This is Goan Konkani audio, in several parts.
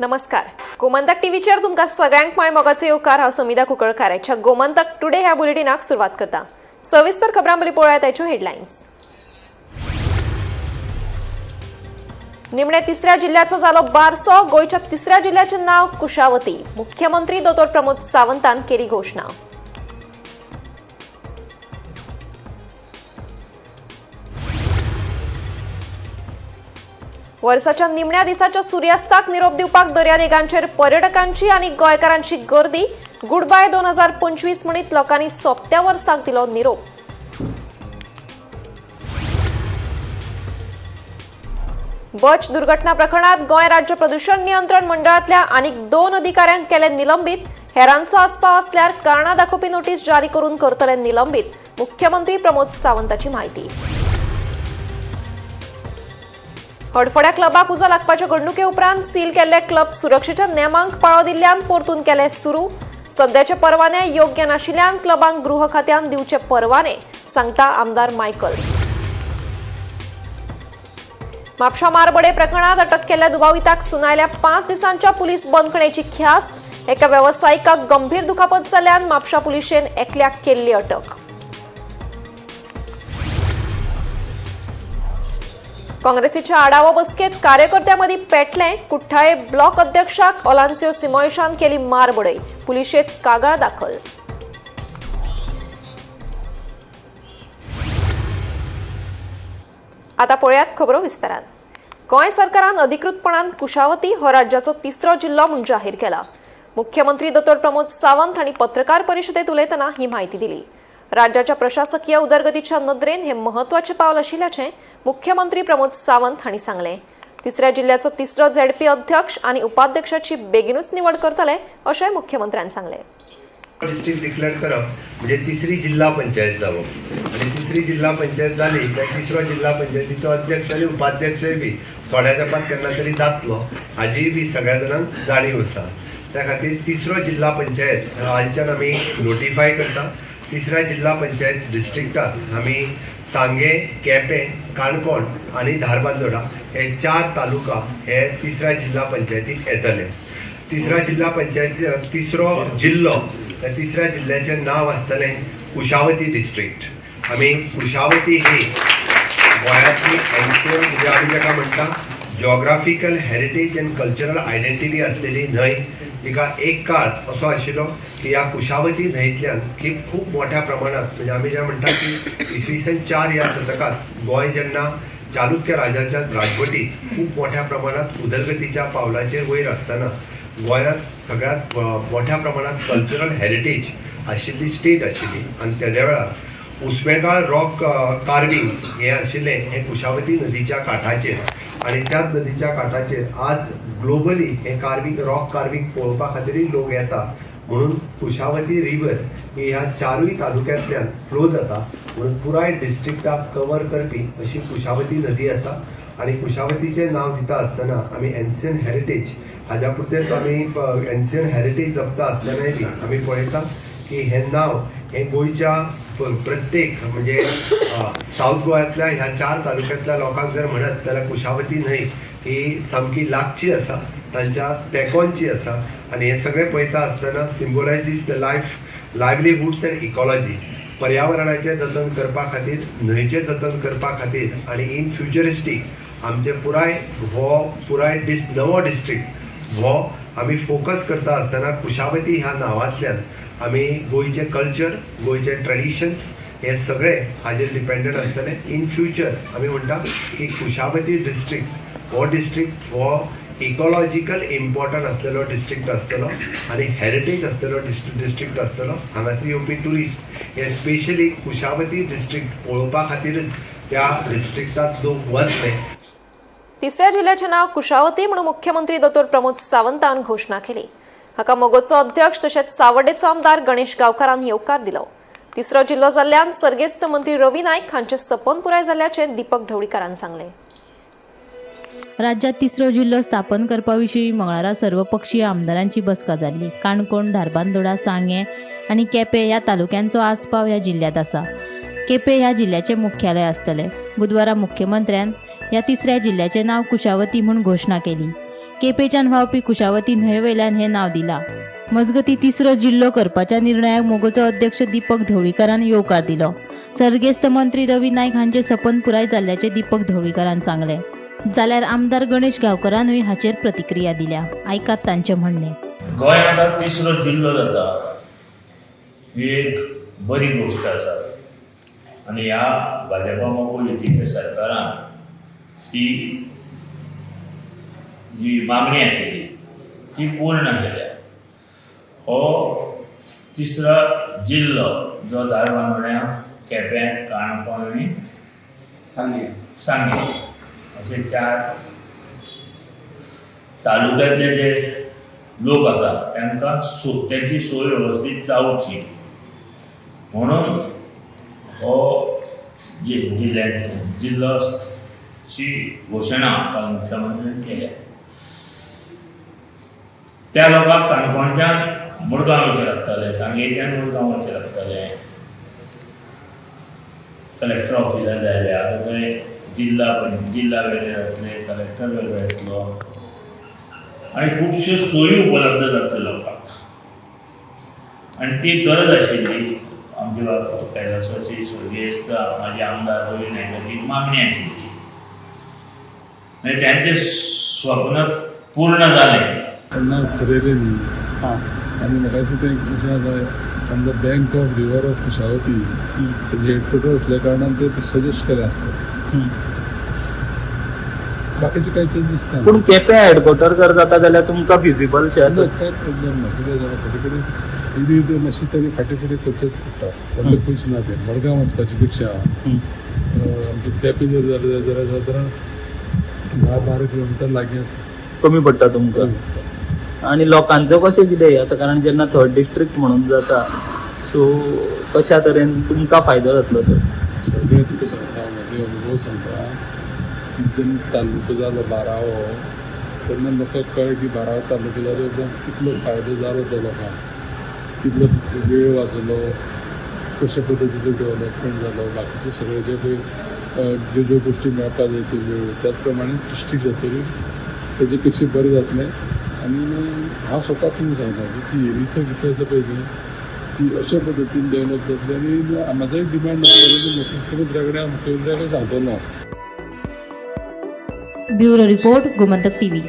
नमस्कार, गोमंतक टीव्हीचेर तुमकां सगळ्यांक माय मोगाचो येवकार. हांव समिधा कुंकळकार. आयच्या गोमंतक टुडे ह्या बुलेटिनाक सुरवात करता. सविस्तर खबरां पयलीं पळोवया ताच्यो हेडलायन्स. निमणे तिसऱ्या जिल्ह्याचो जालो बारसो. गोंयच्या तिसऱ्या जिल्ह्याचें नांव कुशावती. मुख्यमंत्री दोतोर प्रमोद सावंतान केली घोशणा. वर्साच्या निमण्या दिसाच्या सुर्यास्ताक निरोप दिवपाक दर्यादेगांचेर पर्यटकांची आनी गोंयकारांची गर्दी. गुड बाय 2025 म्हणीत लोकांनी सोंपत्या वर्साक दिलो निरोप. बच दुर्घटना प्रकरणात गोंय राज्य प्रदूषण नियंत्रण मंडळांतल्या आनीक 2 अधिकाऱ्यांक केले निलंबीत. हेरांचो आस्पाव आसल्यार कारणां दाखोवपी नोटीस जारी करून करतले निलंबीत. मुख्यमंत्री प्रमोद सावंताची म्हायती. हडफड्या क्लबाक उजो लागपाच्या घडणुके उपरांत सील केल्ले क्लब सुरक्षेच्या नेमांक पाळो दिल्ल्यान परतून केले सुरू. सध्याचे परवाने योग्य नाशिल्ल्यान क्लबांक गृह खात्यान दिवचे परवाने, सांगता आमदार मायकल. म्हापशा मारबडे प्रकरणात अटक केल्ल्या दुबाविताक सुनायल्या 5 दिसांच्या पुलीस बंदखणेची ख्यास्त. एका वेवसायिकाक गंभीर दुखापत जाल्ल्यान म्हापशा पुलिशेन एकल्याक केल्ली अटक. काँग्रेसीच्या आढावो बसकेत कार्यकर्त्यांमदीं पेटलें. कुठ्ठाळे ब्लॉक अध्यक्षाक ओलान्सियो सिमोयशान केली मारबडय. पुलिशेत कागाळ दाखल. आता पळयात खबरो विस्तारान. गोंय सरकारान अधिकृतपणान कुशावती हो राज्याचो तिसरो जिल्लो म्हूण जाहीर केला. मुख्यमंत्री दोतोर प्रमोद सावंत हांणी पत्रकार परिशदेत उलयतना ही म्हायती दिली. राज्याच्या प्रशासकीय उदरगतीच्या नदरेन हे महत्वाचे पावल आशिल्ल्याचें मुख्यमंत्री प्रमोद सावंत हांणी सांगलें. तिसऱ्या जिल्ह्याचो तिसरो झेडपी अध्यक्ष आनी उपाध्यक्षाची बेगिनूच निवड करतले अशें मुख्यमंत्र्यान सांगलें. डिस्ट्रिक्ट डिक्लेअर करप म्हणजे तिसरी जिल्हा पंचायत जावप आनी तिसरी जिल्हा पंचायत जाली काय तिसरो जिल्हा पंचायतीचो अध्यक्ष आनी उपाध्यक्षय बी थोड्या तेंपात केन्ना तरी जातलो हाजीय बी सगळ्या जाणांक जाणीव आसा. त्या खातीर तिसरो जिल्हा पंचायत आजच्यान आमी नोटिफाय करता. तिसऱ्या जिल्हा पंचायत डिस्ट्रिक्टात आमी सांगें, केपें, काणकोण आनी धारबांदोडा हे 4 तालुका हे तिसऱ्या जिल्हा पंचायतीक येतले. तिसऱ्या जिल्हा पंचायत तिसरो जिल्लो त्या तिसऱ्या जिल्ह्याचें नांव आसतलें कुशावती डिस्ट्रिक्ट. आमी कुशावती ही गोंयांतली एन्शियंट म्हणजे आमी जाका म्हणटा geographical heritage and cultural identity आसलेली न्हंय, जिका एक काळ असो आशिल्लो की ह्या कुशावती न्हंयतल्यान की खूब मोठ्या प्रमाणात म्हणजे आमी जें म्हणटा की इसवी सन 4 ह्या शतकांत गोंय जेन्ना चालुक्य राजाच्या राजवटीत खूब मोठ्या प्रमाणात उदरगतीच्या पावलाचेर वयर आसतना गोंयांत सगळ्यांत मोठ्या प्रमाणात कल्चरल हेरिटेज आशिल्ली स्टेट आशिल्ली आनी तेद्या वेळार उस्मेगाळ रॉक कार्विंग्स हें आशिल्लें हें कुशावती नदीच्या काठाचेर आनी त्याच नदीच्या काठाचेर आज ग्लोबली हें कार्विंग रॉक कार्विंग पळोवपा खातीरय लोक येता. म्हणून कुशावती रिवर ही ह्या 4 तालुक्यांतल्यान फ्लो जाता म्हणून पुराय डिस्ट्रिक्टाक कवर करपी अशी कुशावती नदी आसा. आनी कुशावतीचें नांव दिता आसतना आमी एन्शियंट हेरिटेज हाज्या पुरतेंच आमी एन्शियंट हेरिटेज जपता आसतनाय बी आमी पळयता की हें नांव हें गोंयच्या प्रत्येक म्हणजे सावथ गोव्यांतल्या ह्या 4 तालुक्यांतल्या लोकांक जर म्हणत जाल्यार कुशावती न्हंय ही सामकी लागची आसा, तांच्या तेंकोनची आसा. आनी हें सगळें पळयता आसतना symbolizes the life, livelihoods and ecology. पर्यावरणाचें जतन करपा खातीर, न्हंयचें जतन करपा खातीर आनी इन फ्युचरिस्टीक आमचें पुराय हो पुराय नवो डिस्ट्रिक्ट हो आमी फोकस करता आसतना कुशावती ह्या नांवांतल्यान आमी गोंयचें कल्चर, गोंयचे ट्रेडिशन्स हे सगळे हाजेर डिपेंडंट आसतले. इन फ्युचर आमी म्हणटा की कुशावती डिस्ट्रिक्ट हो डिस्ट्रिक्ट हो इकॉलॉजिकल इम्पॉर्टंट आसलेलो डिस्ट्रिक्ट आसतलो आनी हेरिटेज आसलेलो डिस्ट्रिक्ट आसतलो. हांगासर येवपी ट्युरिस्ट हे स्पेशली कुशावती डिस्ट्रिक्ट पळोवपा खातीरच त्या डिस्ट्रिक्टांत लोक वतले. तिसऱ्या जिल्ह्याचें नांव कुशावती म्हणून मुख्यमंत्री दोतोर प्रमोद सावंतान घोशणा केली. हाका मगोचो अध्यक्ष तशेंच सावर्डेचो आमदार गणेश गांवकारान येवकार दिलो. तिसरो जिल्लो जाल्ल्यान सर्गेस्त मंत्री रवी नायक हांचें सपन पुराय जाल्ल्याचें दीपक ढवळीकारान सांगलें. राज्यात तिसरो जिल्लो स्थापन करपा विशीं मंगळारा सर्वपक्षीय आमदारांची बसका जाल्ली. काणकोण, धारबांदोडा, सांगें आनी केपें ह्या तालुक्यांचो आस्पाव ह्या जिल्ल्यांत आसा. केपें ह्या जिल्ल्याचें मुख्यालय आसतलें. बुधवारा मुख्यमंत्र्यान ह्या तिसऱ्या जिल्ल्याचें नांव कुशावती म्हूण घोशणा केली. केपेंच्यान व्हांवपी कुशावती न्हंये वयल्यान हें नांव दिलां. मजगतीं तिसरो जिल्लो करपाच्या निर्णयाक मगोचो अध्यक्ष दीपक ढवळीकारान येवकार दिलो. सर्गेस्त मंत्री रवी नायक हांचे सपन पुराय जाल्ल्याचें दीपक ढवळीकारान सांगलें. जाल्यार आमदार गणेश गांवकारानूय हाचेर प्रतिक्रिया दिल्या. आयकात तांचें म्हणणें. गोंय आतां तिसरो जिल्लो जाता ही एक बरी गोश्ट आसा आनी ह्या भाजपा मगो युतीच्या सरकारान ती जी मागणी आशिल्ली ती पूर्ण केल्या. हो तिसरो जिल्लो जो धारबांदोड्यां, केपें, काणकोण आनी सांगें अशे 4 तालुक्यांतले जे लोक आसा तांकां तेंची सोय वेवस्थीत जावची म्हणून हो जिल्लोची घोशणा काल मुख्यमंत्र्यान केल्या. त्या लोकांक काणकोणच्यान मुरगांव वचचें लागतालें, सांगेच्यान मुरगांव वचचें लागतालें, कलेक्टर ऑफिसार जाय. आतां थंय जिल्ला वेगळे जातले, कलेक्टर वेगळे येतलो आनी खुबश्यो सोयी उपलब्ध जातल्यो लोकांक आनी ती गरज आशिल्ली. आमच्या कैलासवासी स्वर्गेस्त माजी आमदार रवी नायकाची मागणी आशिल्ली आनी त्यांचें स्वप्न पूर्ण जालें. तेन्ना ठरयलें न्ही आनी म्हाका दिसता तें कशें आसा on the bank of river of Kushavati तेजें हेडक्वॉर्टर आसल्या कारणान ते सजेस्ट केलें आसता. बाकीचे कांय चेंजीस ना. पूण केपें हेडक्वॉर्टर जर जाता जाल्यार तुमकां फिजिबल शें आसा? कांय प्रॉब्लेम ना. कितें जाणां थोडे कडेन इल्ली इल्ली मातशी तरी फाटीं फुडें करचेंच पडटा. व्हडलें पयस ना तें मडगांव वचपाचे पेक्षा आमचें केपें जर जालें जाल्यार सादारण 10-12 किलोमिटर लागीं आसा. कमी पडटा तुमकां. आनी लोकांचो कशें कितें हें आसा? कारण जेन्ना थर्ड डिस्ट्रिक्ट म्हणून जाता सो कशा तरेन तुमकां फायदो जातलो तो? सगळें तुका सांगता, म्हजे अनुभव सांगता की जेन्ना तालुको जालो बारावो तेन्ना लोकांक कळ्ळें की बारावो तालुको जालो उपरांत कितलो फायदो जालो तो लोकांक, कितलो वेळ वाचलो, कशा पद्दतीचो डेवलपमेंट जालो, बाकीचे सगळे जे पळय ज्यो ज्यो गोश्टी मेळपाक जाय त्यो मेळ्ळ्यो. त्याच प्रमाणे डिस्ट्रिक्ट जातकीर तेजे पेक्षा बरें जातलें. आनी हांव स्वता तुमकां सांगता की ती एरिसो कितें आसा पळय न्ही ती अशा पद्दतीन डेवलप जातली. आनी म्हाजो एक डिमांड आसतलो की मुख्यमंत्र्या कडेन हांव मुख्यमंत्र्या कडेन सांगतलो. Bureau report, Gomantak TV.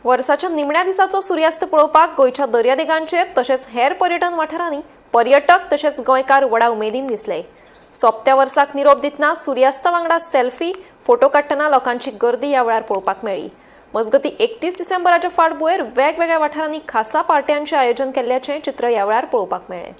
वर्साच्या निमण्या दिसाचो सुर्यास्त पळोवपाक गोंयच्या दर्यादेगांचेर तशेंच हेर पर्यटन वाठारांनी पर्यटक तशेंच गोंयकार व्हडा उमेदीन दिसले. सोंपत्या वर्साक निरोप दितना सुर्यास्ता वांगडा सेल्फी फोटो काडटना लोकांची गर्दी ह्या वेळार पळोवपाक मेळ्ळी. मजगतीं 31 डिसेंबराच्या फाटभुंयेर वेगवेगळ्या वाठारांनी खासा पार्ट्यांचें आयोजन केल्ल्याचें चित्र ह्या वेळार पळोवपाक मेळ्ळें.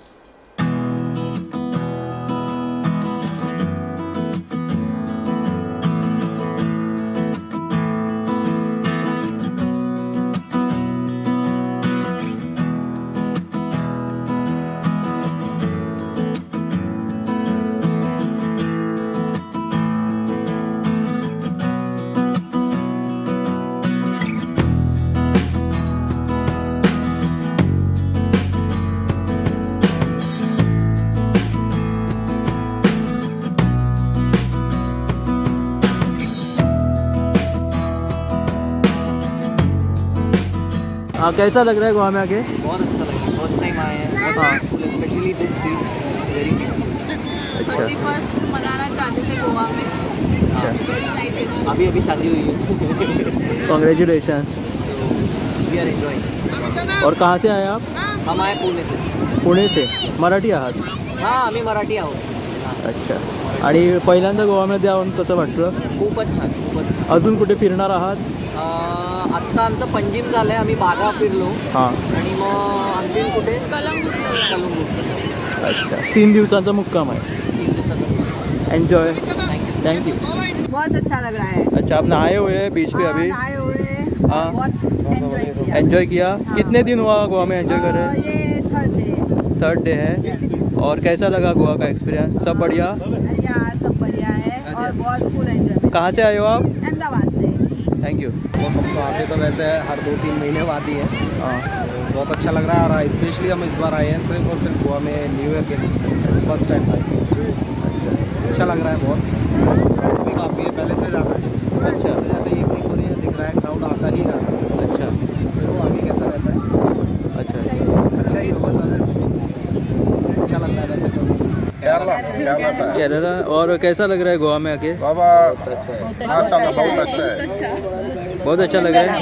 कैसा लग रहा है गोवा में आके? बहुत अच्छा लगा, फर्स्ट टाइम आए हैं, बहुत peaceful, specially this beach is very peaceful. अच्छा। फर्स्ट मनाना चाहते थे गोवा में। Very nice. अभी अभी शादी हुई है। Congratulations. So we are enjoying. और कहाँ से आए आप? हम आए पुणे से। पुणे से. मराठी आहात? हां, आम्ही मराठी आहोत हां. अच्छा, आणि पहिल्यांदा गोवामध्ये आहोत, कसं वाटलं? खूपच छान, खूपच छान. अजून कुठे फिरणार आहात? आत्ता आमचं पंजिम झालं आहे, आम्ही बागा फिरलो हां. आणि मग आणखीन कुठे कलंगूट. अच्छा, 3 दिवसांचा मुक्काम आहे. 3 दिवसाचा. Enjoy. Thank you. Thank you. बहुत अच्छा लग रहा है. अच्छा, आप नहाए हुए हैं बीच पे अभी? नहाए हुए हैं। हाँ। बहुत एंजॉय किया. एंजॉय किया. कितने दिन हुआ गोवा में एंजॉय कर रहे हैं? ये थर्ड डे. थर्ड डे है. और कैसा लगा गोवा का एक्सपीरियंस? सब बढ़िया? यहाँ सब बढ़िया है और बहुत फुल एंजॉय. कहाँ से आए हो आप? अहमदाबाद से. Thank you. हम तो आते तो वैसे हर 2-3 महीने बाद ही है। हाँ। तो बहुत अच्छा लग रहा है और स्पेशली हम इस बार आए हैं सिर्फ और सिर्फ गोवा में न्यू ईयर के लिए, फर्स्ट टाइम आए। अच्छा लग रहा है बहुत, भी काफ़ी है, पहले से ज़्यादा है। अच्छा, जैसे इवनिंग हो रही है, दिख रहा है क्राउड आता ही रहा। अच्छा, तो आगे कैसा रहता है? अच्छा, अच्छा ही होगा सर, अच्छा लग रहा है वैसे तो। केरला, केरला से। केरला। और कैसा लग रहा है गोवा में आके? बाबा अच्छा है, माशाअल्लाह बहुत अच्छा है, बहुत अच्छा लग रहा है।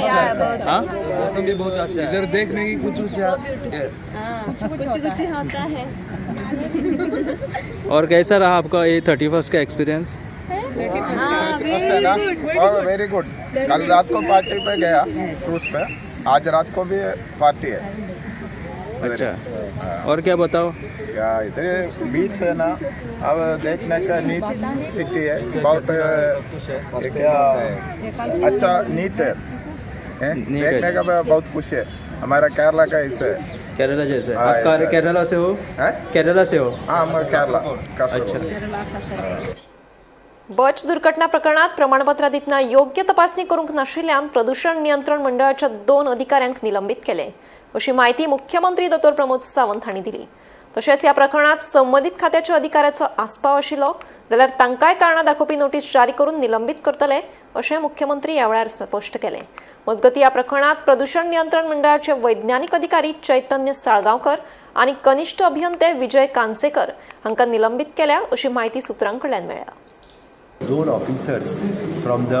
हाँ, मौसम भी बहुत अच्छा है। इधर देखने की कुछ कुछ कुछ होता है। और कैसा रहा आपका ये 31 का एक्सपीरियंस? और वेरी गुड। कल रात को पार्टी पे गया क्रूज पे, आज रात को भी पार्टी है। अच्छा, और क्या बताओ? क्या इधर बीच है ना, अब देखने का नीट सिटी है, बहुत क्या अच्छा नीट है, देखने का बहुत खुश है। हमारा केरला का ऐसे केरला जैसे। आप केरला से हो? केरला से हो? हाँ, हम केरला। अच्छा। बच दुर्घटना प्रकरणात प्रमाणपत्रां दितना योग्य तपासणी करूंक नाशिल्ल्यान प्रदूषण नियंत्रण मंडळाच्या 2 अधिकाऱ्यांक निलंबित केले अशी माहिती मुख्यमंत्री दोतोर प्रमोद सावंत हांणी दिली। तशेंच ह्या प्रकरणात संबंदीत खात्याच्या अधिकाऱ्याचो आस्पाव आशिल्लो जाल्यार तांकांय कारणां दाखोवपी नोटीस जारी करून निलंबित करतले अशें मुख्यमंत्री ह्या वेळार स्पश्ट केलें। मजगतीं ह्या प्रकरणात प्रदूषण नियंत्रण मंडळाचे वैज्ञानिक अधिकारी चैतन्य साळगांवकर आनी कनिष्ठ अभियंते विजय कानसेकर हांकां निलंबित केल्या अशी माहिती सूत्रां कडल्यान मेळ्ळ्या। 2 officers from the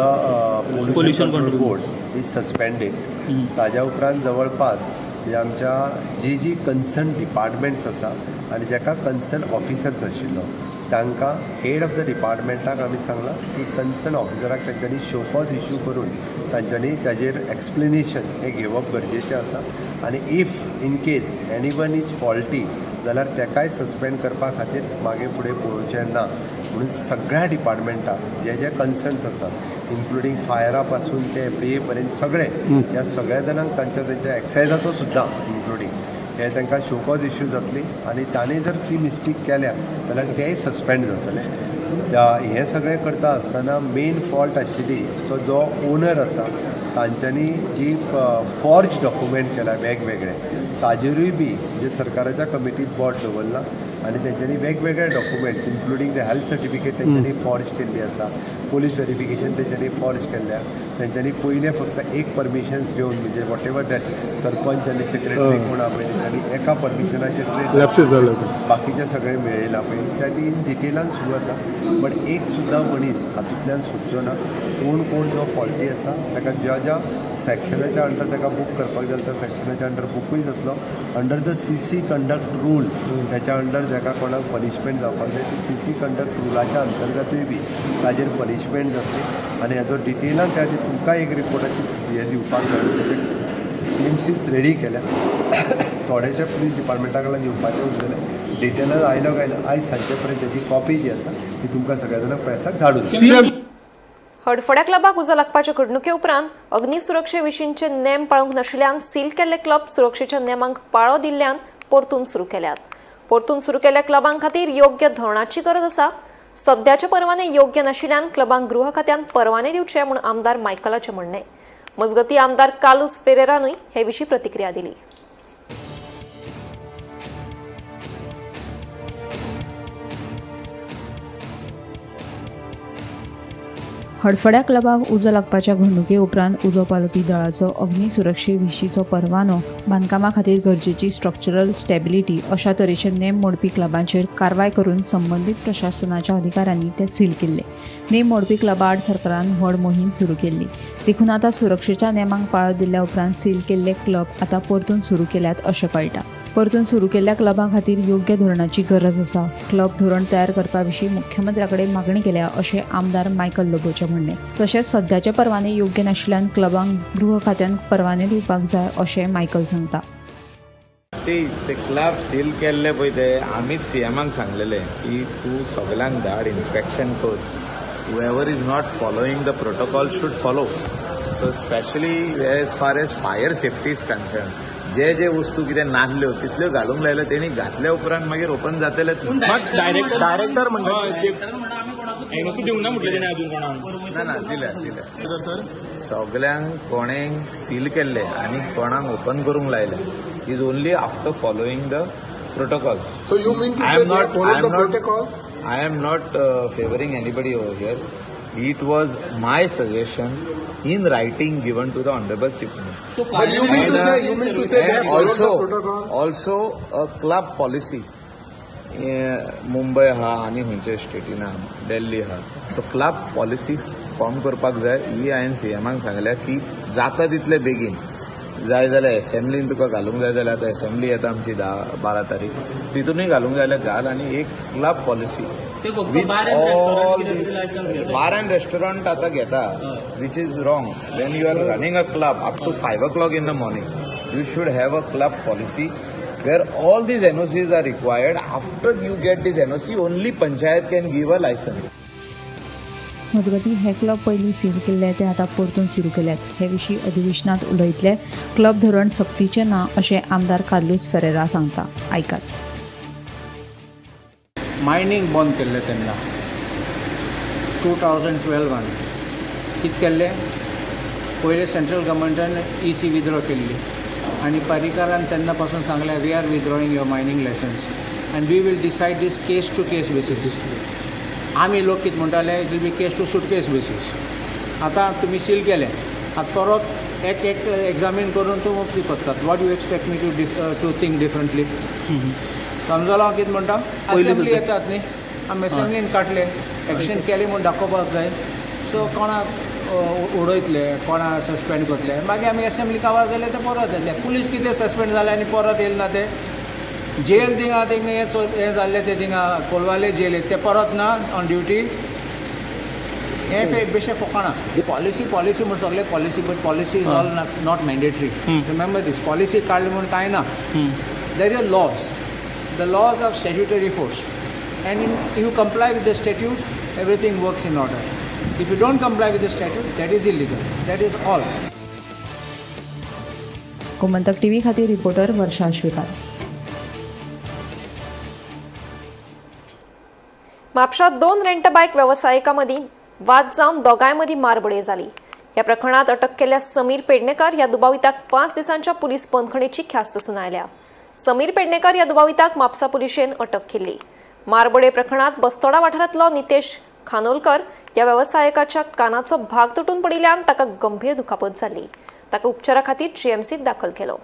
pollution control board is suspended. ताज्या उपरांत जवळपास म्हणजे आमच्या जी जी कन्सर्न डिपार्टमेंट्स आसा आनी जाका कन्सर्न ऑफिसर्स आशिल्लो तांकां हेड ऑफ the डिपार्टमेंटाक आमी सांगलां की कन्सर्न ऑफिसराक तांच्यांनी शोकॉज इश्यू करून तांच्यांनी ताजेर एक्सप्लेनेशन हें घेवप गरजेचें आसा आनी if in case any one is faulty जाल्यार ताकाय सस्पेंड करपा खातीर मागीर फुडें पळोवचें ना म्हणून सगळ्या डिपार्टमेंटाक जे जे कन्सर्न्स आसात इन्क्लुडींग फायरा पासून ते एफ.डी.ए पर्यंत सगळे ह्या सगळ्या जाणांक तांच्या तांच्या एक्सायजाचो सुद्दां इन्क्लुडींग हे तांकां शोकॉज इश्यू जातली आनी तांणी जर ती मिस्टेक केल्या जाल्यार तेय सस्पेंड जातले। हें सगळें करता आसतना मेन फॉल्ट आशिल्ली तो जो ओनर आसा तांच्यांनी जी फॉर्ज डॉक्युमेंट केला वेगवेगळे ताजेरूय बी म्हणजे सरकाराच्या कमिटीत बोट दवरलां आनी तेंच्यांनी वेगवेगळे documents including the health certificate तेंच्यांनी फॉर्ज केल्ली आसा, पोलीस वेरिफिकेशन तेंच्यांनी फॉर्ज केल्ल्या, तेंच्यांनी पयलें फक्त एक परमिशन्स घेवन म्हणजे what ever that sarpanch आनी सेक्रेटरी कोण आहा पळय तेंच्यांनी एका परमिशनाचेर लॅप्सीस जाले बाकीचे सगळे मेळयला पळय त्या ती इन डिटेलान सुरू आसा। बट एक सुद्दां मनीस हातूंतल्यान सुटचो ना, कोण कोण जो फॉल्टी आसा ताका ज्या ज्या सेक्शनाच्या अंडर ताका बूक करपाक जाय त्या सेक्शनाच्या अंडर बुकूय जातलो। Under the CC conduct rule त्याच्या अंडर जाका कोणाक पनिशमेंट जावपाक जाय ती सीसी कंडक्ट रुलाच्या अंतर्गतूय बी ताजेर पनिशमेंट जातली आनी हाजो डिटेलान त्या खातीर तुमकां एक रिपोर्टाची हें दिवपाक जाय तेजे टिम्सीस रेडी केल्या, थोडेशे पुलीस डिपार्टमेंटा कडल्यान दिवपाचें उरलेलें डिटेलान आयलो काय ना आयज सांजचे पर्यंत तेजी कॉपी जी आसा ती तुमकां सगळ्या जाणांक प्रेसाक धाडून। हडफड्या क्लबाक उजो लागपाचे घडणुके उपरांत अग्निसुरक्षे विशींचे नेम पाळूंक नाशिल्ल्यान सील केल्ले क्लब सुरक्षेच्या नेमांक पाळो दिल्ल्यान परतून सुरू केल्यात। परतून सुरू केल्ल्या क्लबां खातीर योग्य धोरणाची गरज आसा। सद्याचे परवाने योग्य नाशिल्ल्यान क्लबांक गृह खात्यान परवाने दिवचे म्हूण आमदार मायकलाचें म्हणणें। मजगतीं आमदार कार्लुस फेरेरानूय हे विशीं प्रतिक्रिया दिली। हडफड्या क्लबाक उजो लागपाच्या घडणुके उपरांत उजो पालोवपी दळाचो अग्नी सुरक्षे विशींचो परवानो, बांदकामा खातीर गरजेची स्ट्रक्चरल स्टेबिलिटी अशा तरेचे नेम मोडपी क्लबांचेर कारवाय करून संबंदीत प्रशासनाच्या अधिकाऱ्यांनी ते सील केल्ले। नेम मोडपी क्लबा आड सरकारान व्हड मोहीम सुरू केल्ली, देखून आतां सुरक्षेच्या नेमांक पाळो दिल्ल्या उपरांत सील केल्ले क्लब आतां परतून सुरू केल्यात अशें कळटा। परतून सुरू केल्ल्या क्लबां खातीर योग्य धोरणाची गरज आसा। क्लब धोरण तयार करपा विशीं मुख्यमंत्र्या कडेन मागणी केल्या अशें आमदार मायकल लोबोचें म्हणणें। तशेंच सद्याचे परवाने योग्य नाशिल्ल्यान क्लबांक गृह खात्यान परवाने दिवपाक जाय अशें मायकल सांगता। ते क्लब सील केल्ले पळय ते आमीच सीएमाक सांगलेले की तूं सगल्यांक धाड, इन्स्पेक्शन कर, whoever is not following the protocol should follow. So specially as far as fire safety is concern, जे जे वस्तू कितें नासल्यो तितल्यो घालूंक लायल्यो तेणी, घातल्या उपरांत मागीर ओपन जातलेच। डायरेक्टर म्हणटा एनओसी दिवंक ना म्हटलें तेणें अजून कोणाक ना ना दिल्या दिल्या सगल्यांक कोणें सील केल्ले आनी कोणाक ओपन करूंक लायले is only after following the protocol. So you mean to say they follow the protocols? I am not favouring anybody over here. It was my suggestion in writing given to the honourable chief minister. But you mean to say, you mean to say they have followed the protocol? Also a club policy Mumbai आहा आनी खंयच्या स्टेटीन आहा, दिल्ली आहा, सो क्लब पॉलिसी फॉर्म करपाक जाय. ही हांवें सीएमाक सांगल्या की जाता तितले बेगीन जाय जाल्यार एसेंब्लीन तुका घालूंक जाय जाल्यार आतां एसेंब्ली येता आमची 10-12 तारीख, तितूनय घालूंक जाय जाल्यार घाल आनी एक क्लब पॉलिसी ते फक्त bar and restaurant कितें तरी लायसन्स घेता. बार अँड रेस्टॉरंट आतां घेता, which is wrong. When you are running a club up to 5 o'clock in the morning, you should have a club policy where all these NOCs are required. After you get this NOC, only panchayat can give a license. मजगतीं हे क्लब पयलीं सील केल्ले ते आतां परतून सुरू केल्यात. हे विशीं अधिवेशनांत उलयतले. क्लब धोरण सक्तीचें ना अशें आमदार कार्लूस फेरेरा सांगता. आयकात. मायनींग बंद केल्लें तेन्ना 2012 कितें केल्लें, पयलें सेंट्रल गव्हर्मेंटान EC withdraw केल्ली आनी पर्रीकारान तेन्ना पासून सांगलें we are withdrawing your mining licence and we will decide this case to case basis. आमी लोक कितें म्हणटाले, it will be case to suitcase basis. आतां तुमी सील केलें, आतां परत एक एक एग्जामीन करून तूं करतात. What you expect me to think differently? समजलो हांव कितें म्हणटा? असेंब्ली येतात न्ही, आमी असेंब्लीन काडले, एक्शन केलें म्हूण दाखोवपाक जाय. सो कोणाक उडयतले, कोणाक सस्पेंड करतले, मागीर आमी असेंब्ली काबार जाले ते परत येतले. पुलीस कितें सस्पेंड जाले आनी परत येयले ना ते जेल थिंगा थिंगा हें जाल्लें तें थिंगा कोलवाले जेल ते परत ना ऑन ड्युटी. हें बेशें फोकाणां. पॉलिसी पॉलिसी म्हूण सगळे policy, but policy is all not mandatory. Remember this. Policy काडली म्हूण कांय ना. There is laws, the laws of statutory force, and you comply with the statute, everything works in order. If you don't comply with the statute, that is illegal. That is all. Gomantak TV खातीर रिपोर्टर वर्षा श्रीकार. म्हापशां 2 रेंट बायक वेवसायिकां मदीं वाद जावन दोगांय मदीं मारबडय जाली. ह्या प्रकरणांत अटक केल्ल्या समीर पेडणेकर ह्या दुबाविताक 5 दिसांच्या पुलीस बंदखणीची ख्यास्त सुनायल्या. समीर पेडणेकर ह्या दुबाविताक म्हापसा पुलिशेन अटक केल्ली. मारबडय प्रकरणांत बस्तोडा वाठारांतलो नितेश खानोलकर ह्या वेवसायिकाच्या कानाचो भाग तुटून पडिल्ल्यान ताका गंभीर दुखापत जाली. ताका उपचारा खातीर जीएमसीत दाखल केलो.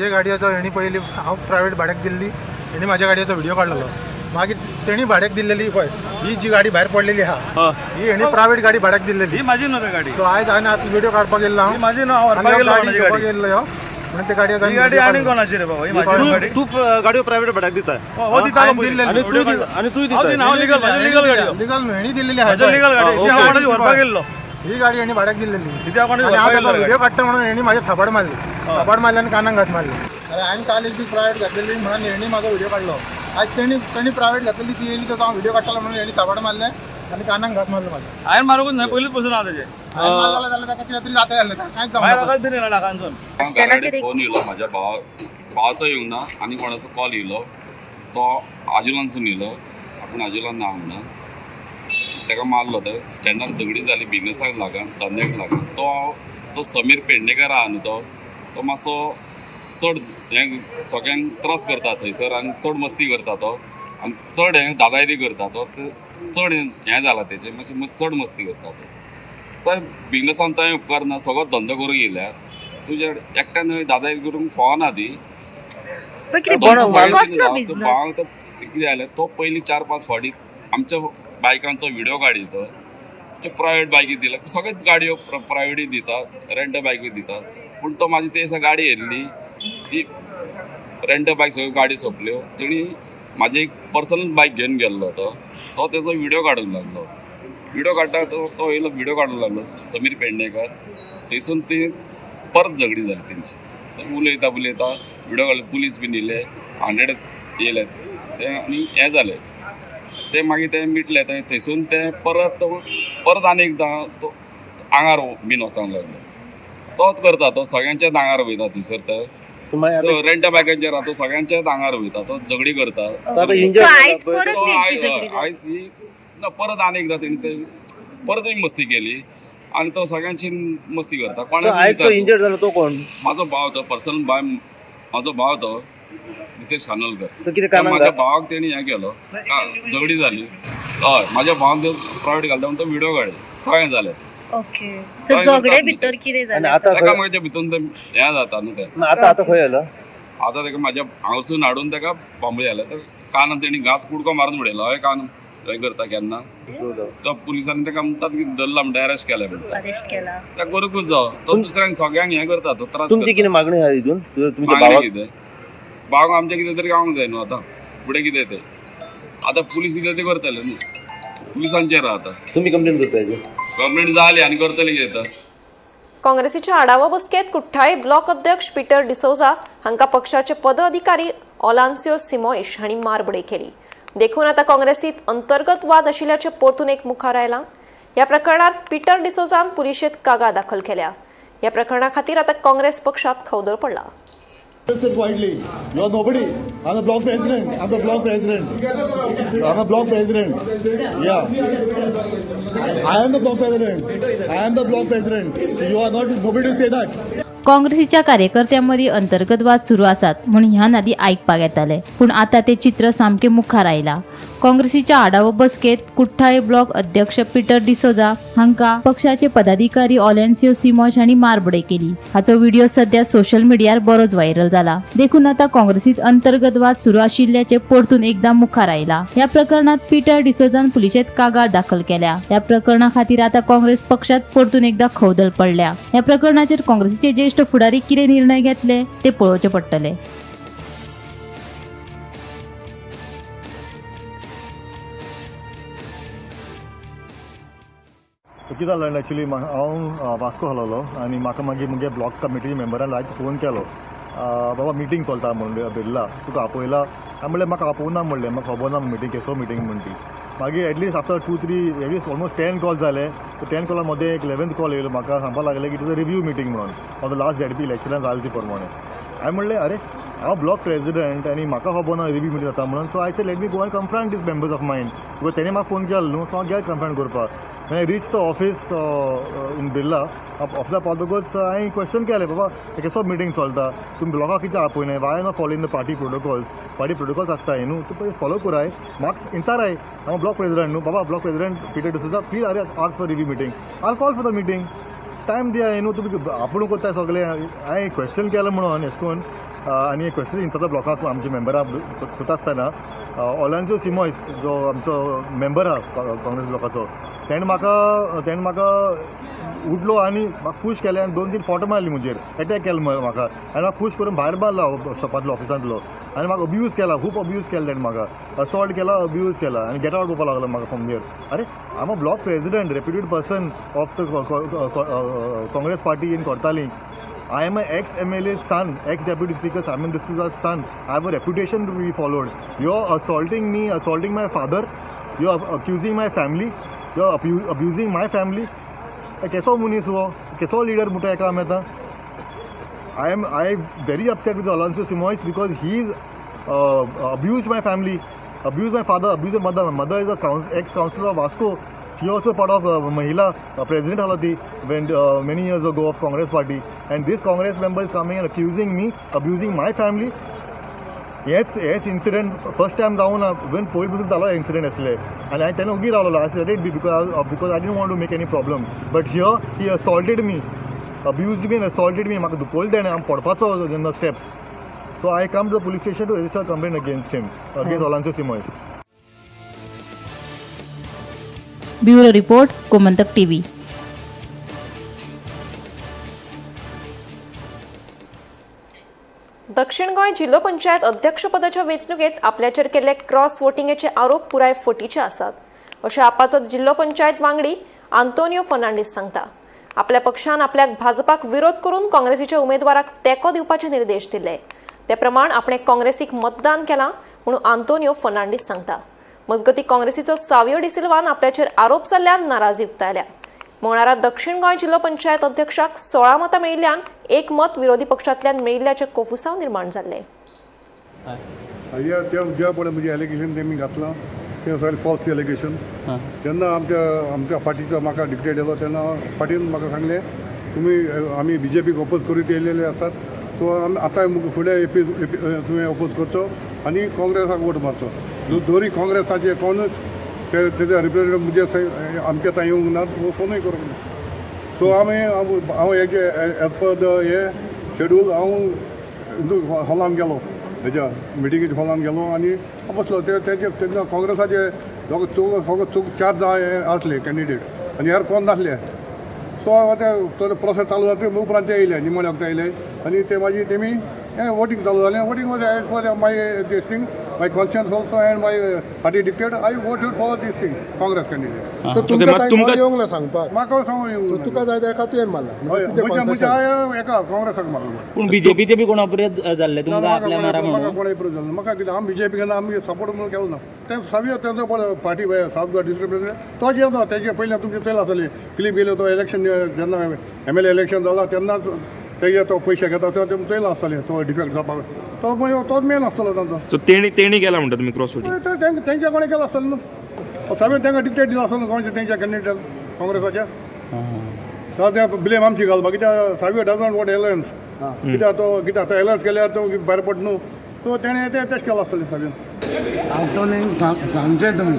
गाडयेचो हेणी पयली हांव प्रायवेट भाड्याक दिल्ली, हेणी म्हाज्या गाडयेचो व्हिडियो काडलेलो. मागीर तेणी भाड्याक दिल्लेली पळय ही जी गाडी भायर पडलेली आहा ही हेणी प्रायवेट गाडी भाड्याक दिल्लेली. ही म्हाजी न्हू गाडी. सो आयज हांवें आतां व्हिडियो काडपाक गेल्लो हांव, म्हाजी न्हू, हांव व्हरपाक गेल्लो गाडी घेवपाक गेल्लो म्हणून ते गाडयेचो. ही गाडी आनी कोणाची रे बाबा? ही म्हाजी गाडी. तूं गाडयो प्रायवेट भाड्याक दिता? हो दितालो आनी तूं दिता? हांव लिगल, म्हाजी लिगल गाडी. लिगल न्हू, हेणी दिल्लेली आहा लिगल गाडी. हांव कोणाची व्हरपाक गेल्लो. ही गाडी हेणी भाड्याक दिल्लेली. व्हिडियो काडटा म्हणून हेणी म्हाजेर थापड मारली. थापड मारली आनी कानाक घास मारली. अरे हांवें काल एक दीस प्रायवेट घातलेली म्हणून हेणी म्हाजो व्हिडियो काडलो. आज तेणी प्रायवेट घातलेली ती येयली तो हांव व्हिडियो काडटालो म्हणून हेणी थापड मारलें आनी कानाक घास मारलो म्हाज्या. हांवें मारूंकच न्हय, पयलींच पसून आहा तेजें. हांवें मारलें जाल्यार ताका कितें तरी जाता जालें, कांयच जावंक ना. फोन येयलो म्हाज्या भावाचो येवंक ना आनी कोणाचो कॉल येयलो, तो आजुलानसून येयलो, आपूण आजुलान ना म्हणून ताका मारलो. तो स्टँडार झगडी जाली बिजनसाक लागून, धंद्याक लागून. तो समीर पेडणेकर आहा न्हू, तो मातसो चड हें सगळ्यांक त्रास करता थंयसर आनी चड मस्ती करता तो आनी चड हें दादागिरी करता तो, चड हें जाला तेजें, मातशें चड मस्ती करता तो. तो बिजनसान तो उपकारना, सगळो धंदो करूंक येयल्यार तुज्या एकट्यान दादागिरी करूंक फावना ती. कितें जालें, तो पयलीं 4-5 फावटी आमच्या बायकांचो व्हिडियो काडी, तो प्रायवेट बायकी दिला, सगळ्योच गाडयो प्रायवेटूय दितात, रेंट बायकूय दितात. पूण तो म्हाजी ते दिसा गाडी येयल्ली ती रेंट बायक सगळ्यो गाडी सोंपल्यो, तेणी म्हाजी एक पर्सनल बायक घेवन गेल्लो. तो तेजो व्हिडियो काडूंक लागलो. व्हिडियो काडटा तो येयलो, व्हिडियो काडूंक लागलो समीर पेडणेकर. थंयसून ती परत झगडी जाली तेंची. उलयता उलयता व्हिडियो काडलो, पुलीस बीन येयले, 100 येयले ते आनी हें जालें. ते मागीर ते मिटले. ते थंयसून ते परत परत आनी एकदां तो आंगार बीन वचोंक लागलो. तोच करता, तो सगळ्यांच्याच आंगार वयता थंयसर. ते रेंटा बायकांचेर तो सगळ्यांच्याच आंगार वयता, तो झगडी करता. आयज ही ना परत आनी एकदां तेणी ते परत मस्ती केली आनी तो सगळ्यांची मस्ती करता. कोणाक इंजर्ड जालो तो कोण? म्हाजो भाव, तो पर्सनल भाव म्हाजो भाव तो नितेश खानोलकर. म्हाज्या भावाक तेणी हें केलो, झगडी जाली. हय, म्हाज्या भावाक प्रायवेट घालता म्हणून तो व्हिडिओ काडलो. कळ्ळें जालें. ओके, सो झगडे भितर कितें जालें? एकामेकाच्या भितून तें हें जाता न्हू तें. आतां खंय आयला? आतां तेका म्हाज्या हांगासून हाडून तेका बांबोळे आयला. कानान तेणी घास कुडको मारून उडयलो. हय, कान हें करता केन्ना तो पुलिसांनी तेका म्हणटात की धरला म्हणटा, अरेस्ट केला म्हणटा. अरेस्ट केला त्या करूंकूच जावो. तो दुसऱ्यांक सगळ्यांक हें करता, तो त्रास. तुमची कितें मागणी आहा हितून? मागणी कितें, भावाक आमचें कितें तरी गावंक जाय न्हू. आतां फुडें कितें तें आतां पुलीस कितें तें करतले न्हू, पुलिसांचेर आतां. तुमी कंप्लेन करता? कंप्लेन जाली आनी करतले कितें तर. काँग्रेसीच्या आढावो बसकेत कुठ्ठाळे ब्लॉक अध्यक्ष पीटर डिसोजा हांकां पक्षाचे पदाधिकारी ओलान्सियो सिमोइश हांणी मारबडय केली. देखून आतां काँग्रेसीत अंतर्गत वाद आशिल्ल्याचें परतून एक मुखार आयलां. ह्या प्रकरणात पीटर डिसोजान पुलिशेंत कागाळ दाखल केल्या. ह्या प्रकरणा खातीर आतां काँग्रेस पक्षात खवदळ पडला. Quietly. You are nobody. I'm the block president. I'm the block president. I'm a block president. Yeah. I am the block president. I am the block president. You are not nobody to say that. काँग्रेसीच्या कार्यकर्त्यांमदीं अंतर्गत वाद सुरू आसात म्हूण ह्यान आदीं आयकपाक येतालें, पूण आतां तें चित्र सामकें मुखार आयलां. काँग्रेसीच्या आढावो बसकेंत कुठ्ठाळे ब्लॉक अध्यक्ष पीटर डिसोजा हांकां पक्षाचे पदाधिकारी ऑलेन्सियो सिमोश हांणी मारबडय केली. हाचो व्हिडिओ सध्या सोशल मिडियार बरोच व्हायरल जाला. देखून आतां काँग्रेसीत अंतर्गत वाद सुरू आशिल्ल्याचें परतून एकदां मुखार आयलां. ह्या प्रकरणांत पीटर डिसोजान पुलिशेंत कागाळ दाखल केल्या. ह्या प्रकरणा खातीर आतां काँग्रेस पक्षांत परतून एकदां खवदळ पडल्या. ह्या प्रकरणाचेर काँग्रेसीचे ज्येष्ठ फुडारी कितें निर्णय घेतले ते पळोवचे पडटले. कितें जालें एक्चुली, हांव वास्को आसलेलो आनी म्हाका मागीर म्हगे ब्लॉक कमिटीच्या मेंबरान लायक फोन केलो, बाबा मिटींग चलता म्हणून बिर्ला तुका आपयला. हांवें म्हणलें म्हाका आपोवना म्हणलें, म्हाका खबर ना मिटींग केसो मिटींग म्हण ती. मागीर at least after 2-3 at least almost 10 call जाले. 10 कॉला मदें एक 11th call येयलो, म्हाका सांगपाक लागलें की it is a review meeting म्हणून ऑफ the last ZP इलेक्शनान जालें ती प्रमाणे. हांवें म्हणलें अरे हांव ब्लॉक प्रेजिडंट आनी म्हाका खबर ना रिव्यू मिटींग जाता म्हणून. So I say let me go and confront these members of mine, because तेणें म्हाका फोन केलो न्हू, सो हांव गेलो कन्फ्रंट करपाक. When I reached the office in Birla, ऑफिसा पावतकूच हांवें क्वेश्चन केलें, बाबा केसो मिटींग चलता, तुमी ब्लॉकाक कित्याक आपयनाय, why not following the party protocols? Party protocols आसता न्हू, तूं पळय फॉलो कराय. म्हाका इन्साराय, हांव ब्लॉक प्रेजिडंट न्हू बाबा, block president Peter D'Souza, please are ask for review meeting, I call for the meeting, time दिया न्हू, तुमी आपूण करताय सगळें. हांवें क्वेश्चन केलें म्हणून एश कोन आनी क्वेश्चन इन्साता ब्लॉकाक आमच्या मेंबरां करता आसतना ओलान्सियो सिमोइस जो आमचो मेंबर आहा काँग्रेस ब्लॉकाचो, तेणें म्हाका उठलो आनी म्हाका पूश केलें आनी 2-3 फोटो मारली म्हजेर, एटॅक केलो म्हाका आनी म्हाका पूश करून भायर मारलो शॉपांतलो, ऑफिसांतलो, आनी म्हाका अब्यूज केला, खूब अब्यूज केला तेणें म्हाका, असॉल्ट केला, अब्यूज केला आनी गेट आवट करपाक लागलो म्हाका फ्रॉम there. अरे I am a block president, reputed person of the Congress party in Cortalim. I am an ex-MLA son, ex-Deputy Speaker Simon D'Souza's son. I have a reputation to be followed. You are assaulting me, assaulting my father. You are accusing my family. You are abusing my family. कैसो मुनीस हो, कैसो लीडर मुठा काम येता. I am very upset with Olancio Simoes because he is abused my family, abused my father, abused my mother. My mother is a ex-councillor of Vasco. She also part of Mahila President Halati when many years ago of Congress party, and this Congress member is coming and accusing me, abusing my family. Yes, incident first time जावना, when पयलीं पसून जालो incident आसले आनी हांवें तेन्ना ओगी रावलो, I said it because I didn't want to make any problem. But here he assaulted me, abused me and assaulted me. म्हाका दुखवलें तेणें, हांव पडपाचो in the steps. So I come to the police station to register complaint against him, against Olancio Simoes. Bureau report, Gomantak TV. दक्षिण गोंय जिल्हो पंचायत अध्यक्षपदाच्या वेंचणुकेत आपल्याचेर केल्ले क्रॉस वोटिंगेचे आरोप पुराय फटीचे आसात अशें आपाचो जिल्हो पंचायत वांगडी आंतोनियो फर्नांडीस सांगता. आपल्या पक्षान आपल्याक भाजपाक विरोध करून काँग्रेसीच्या उमेदवाराक तेंको दिवपाचे निर्देश दिले, ते प्रमाण आपणे काँग्रेसीक मतदान केलां म्हणून आंतोनियो फर्नांडीस सांगता. मजगतीं काँग्रेसीचो सावियो डिसिल्वान आपल्याचेर आरोप जाल्ल्यान नाराजी उक्तायल्या. मंगळारा दक्षिण गोंय जिल्लो पंचायत अध्यक्षाक 16 मतां मेळिल्ल्यान एक मत विरोधी पक्षांतल्यान मेळिल्ल्याचें कोफुसांव निर्माण जाल्लें. ज्या पळय म्हणजे एलिगेशन तेमी घातलां तें सगळें फॉल्स एलिगेशन. जेन्ना आमच्या आमच्या पार्टीचो म्हाका डिक्टेट येलो तेन्ना पार्टीन म्हाका सांगलें तुमी आमी बीजेपीक ओपोज करीत येयलेले आसात, सो आमी आतां फुडें एपी तुवें ओपोज करचो आनी काँग्रेसाक वोट मारचो. दोरी काँग्रेसाचे कोणूच ते तेजे रिप्रेझेंटेटिव म्हणजे आमच्या थंय येवंक ना, फोनूय करूंक ना. सो आमी हांव हेजे एज पर the हे शेड्यूल हांव हॉलान गेलो, हेज्या मिटिंगेच्या हॉलान गेलो आनी बसलो. ते तेजे तेन्ना काँग्रेसाचे दोग चौग चौग 4 जाण आसले कॅन्डिडेट आनी हेर कोण नासले. सो आतां प्रोसेस चालू जाता उपरांत ते येयले निमाणे वखदां येयले आनी ते मागीर तेमी हें वोटींग चालू जालें. Voting was as per my this thing, my conscience also and my party dictate, I voted for this thing Congress candidate. So तुमकां येवंक ना सांगपाक, म्हाका सांगूंक येवंक तुका जाय तेका तुवें मारला. म्हणजे हांवें एका काँग्रेसाक मारलो. पूण बीजेपीचे बी कोण अप्रोच जाल्ले तुमकां आपल्या मारा म्हणून? म्हाका कोण अप्रोच जाल्लो, म्हाका कितें आमी बीजेपी केन्ना आमी सपोर्ट म्हणून केलो ना. ते सावियो तेंचो पळय party south Goa district president तो जेवता तेजे पयलीं तुमचे चयल आसतली क्लिप गेलो तो इलेक्शन जेन्ना MLA election जाला तेन्नाच तेजे तो पयशे घेता ते चयल आसतले तो डिफेक्ट जावपाक तो मागीर तोच मेन आसतलो तांचो. सो तेणी केला म्हणटा तुमी क्रॉस वोटींग? तेंच्या कोणें केलो आसतलो न्हू, सावियो तांकां डिक्टेट दिला आसतलो कोणाचे तेंच्या कॅन्डिडेटाक काँग्रेसाच्या. ते ब्लेम आमची घालपाक कित्याक सावियो डजंट वोट एलायन्स, कित्याक तो कित्याक तो एलायन्स केल्यार तो भायर पडटा न्हू, सो तेणें तें तशें केलां आसतलें सावियोन. आंतोनीक सांगचें तुमी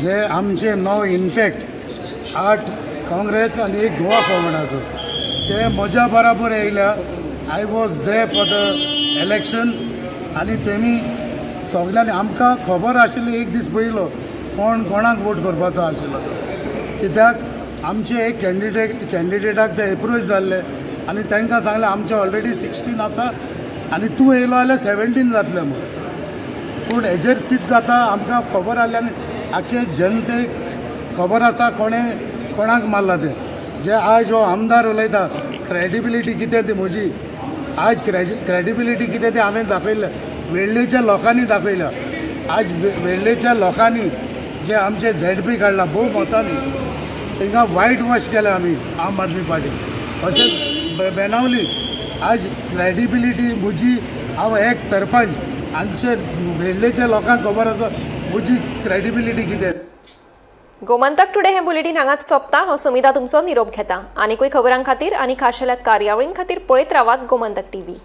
जे आमचे 9 इंटॅक्ट 8 काँग्रेस आनी 1 गोवा फॉरवर्ड आसा ते म्हज्या बराबर येयल्या. I was there for the election आनी तेमी सगल्यांनी आमकां खबर आशिल्ली एक दीस पयलो कोण कोणाक वोट करपाचो आशिल्लो तो, कित्याक आमचे एक कॅन्डिडेटाक ते एप्रोच जाल्ले आनी तांकां सांगलें आमचे ऑलरेडी 16 आसा आनी तूं येयलो जाल्यार 17 जातलें म्हूण. पूण हेजेर सीत जाता आमकां खबर आहली आनी आख्खे जनतेक खबर आसा कोणें कोणाक मारला तें. जे आयज हो आमदार उलयता क्रेडिबिलिटी कितें ती म्हजी, आयज क्रेडिबिलिटी कितें ती हांवें दाखयल्या, वेळ्ळेच्या लोकांनी दाखयल्या. आयज वेळ्ळेच्या लोकांनी जे आमचे ZP काडला भोव मतांनी तांकां वायट वॉश केल्या आमी आम आदमी पार्टी. तशेंच बेनावली आज क्रेडिबिलिटी म्हजी, हांव एक सरपंच, आमचे वेळ्ळेच्या लोकांक खबर आसा म्हजी क्रेडिबिलिटी कितें. गोमंतक टुडे हें बुलेटीन हांगाच सोंपता. हांव समिता तुमचो निरोप घेता. आनीकूय खबरां खातीर आनी खाशेल्या कार्यावळीं खातीर पळयत रावात गोमंतक टीव्ही.